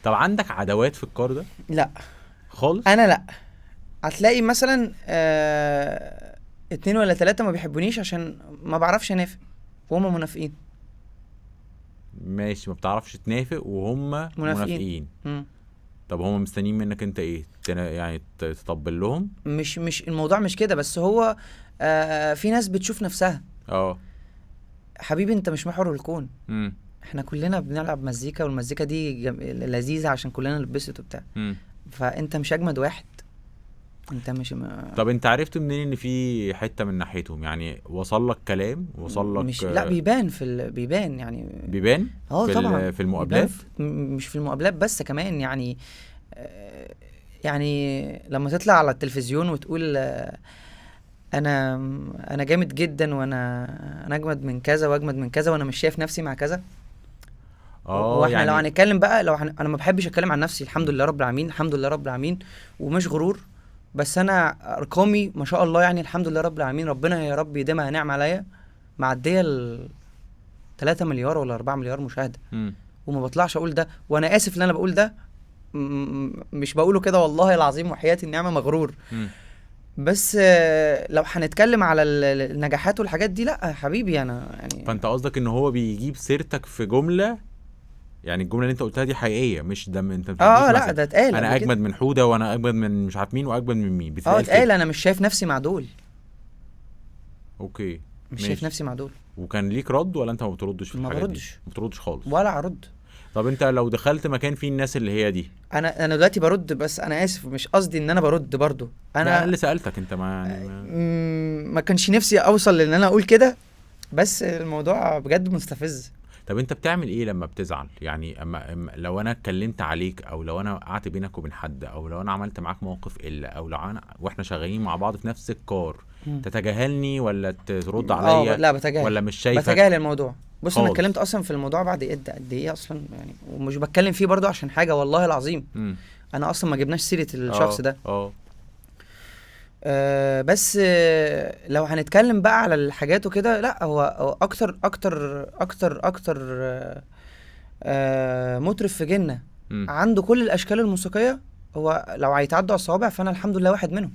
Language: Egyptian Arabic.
طب عندك عداوات في الكار ده؟ لا. خالص؟ انا لا، هتلاقي مثلا اتنين ولا تلاتة ما بيحبونيش عشان ما بعرفش انافق وهم منافقين. ماشي، ما بتعرفش تنافق وهم منافقين. منافقين. طب هم مستنيين منك انت ايه؟ يعني تطبل لهم؟ مش الموضوع مش كده، بس هو في ناس بتشوف نفسها. حبيبي انت مش محور الكون. احنا كلنا بنلعب مزيكا، والمزيكا دي لذيذة عشان كلنا نتبسط وبتاع. فانت مش اجمد واحد، انت مش ما طب انت عرفت منين ان في حتة من ناحيتهم؟ يعني وصل لك كلام؟ وصل لك؟ مش، لا، بيبان في بيبان يعني. بيبان؟ اه. في طبعا. في بيبان. المقابلات؟ مش في المقابلات بس، كمان يعني يعني لما تطلع على التلفزيون وتقول انا جامد جدا وانا اجمد من كذا واجمد من كذا وانا مش شايف نفسي مع كذا. هو احنا لو هنتكلم بقى انا ما بحبش اتكلم عن نفسي، الحمد لله رب العالمين، الحمد لله رب العالمين، ومش غرور، بس انا ارقامي ما شاء الله يعني الحمد لله رب العالمين، ربنا يا رب يديمها نعمه عليا، معدية ال 3 مليار ولا 4 مليار مشاهده. وما بطلعش اقول ده، وانا اسف ان انا بقول ده، مش بقوله كده والله العظيم وحياتي النعمة مغرور. بس لو هنتكلم على النجاحات والحاجات دي، لا يا حبيبي انا يعني. فانت قصدك ان هو بيجيب سيرتك في جمله، يعني الجملة اللي انت قلتها دي حقيقيه، مش ده انت ما اه. بتديش لا. مثل. ده اتقال انا قبل كده. اجمد من حوده وانا اجمد من مش عارف مين واجمد من مين. بتتقال اتقال. كده؟ انا مش شايف نفسي مع دول. مش شايف نفسي مع دول. وكان ليك رد ولا انت ما بتردش في ما الحاجات دي؟ بردش. ما بتردش خالص؟ ولا ارد. طب انت لو دخلت مكان فيه الناس اللي هي دي؟ انا دلوقتي برد، بس انا اسف، مش قصدي ان انا برد برضو. انا انا لا، انا اللي سالتك انت ما يعني ما ما كانش نفسي اوصل لان انا اقول كده، بس الموضوع بجد مستفز. طب انت بتعمل ايه لما بتزعل؟ يعني أما لو انا اتكلمت عليك، او لو انا قعدت بينك وبين حد، او لو انا عملت معاك موقف الا، او لو انا واحنا شغالين مع بعض في نفس الكار، تتجاهلني ولا ترد عليا؟ لا، بتجاهل. ولا مش شايفك؟ بتجاهل الموضوع. بص، انا خالص. اتكلمت اصلا في الموضوع بعد قد ايه اصلا يعني، ومش بتكلم فيه برضو عشان حاجة والله العظيم. انا اصلا ما جبناش سيره الشخص ده. بس لو هنتكلم بقى على الحاجات وكده، لا، هو اكتر اكتر اكتر اكتر مطرب في جيلنا عنده كل الاشكال الموسيقيه، هو لو هيتعدوا على الصوابع فانا الحمد لله واحد منهم.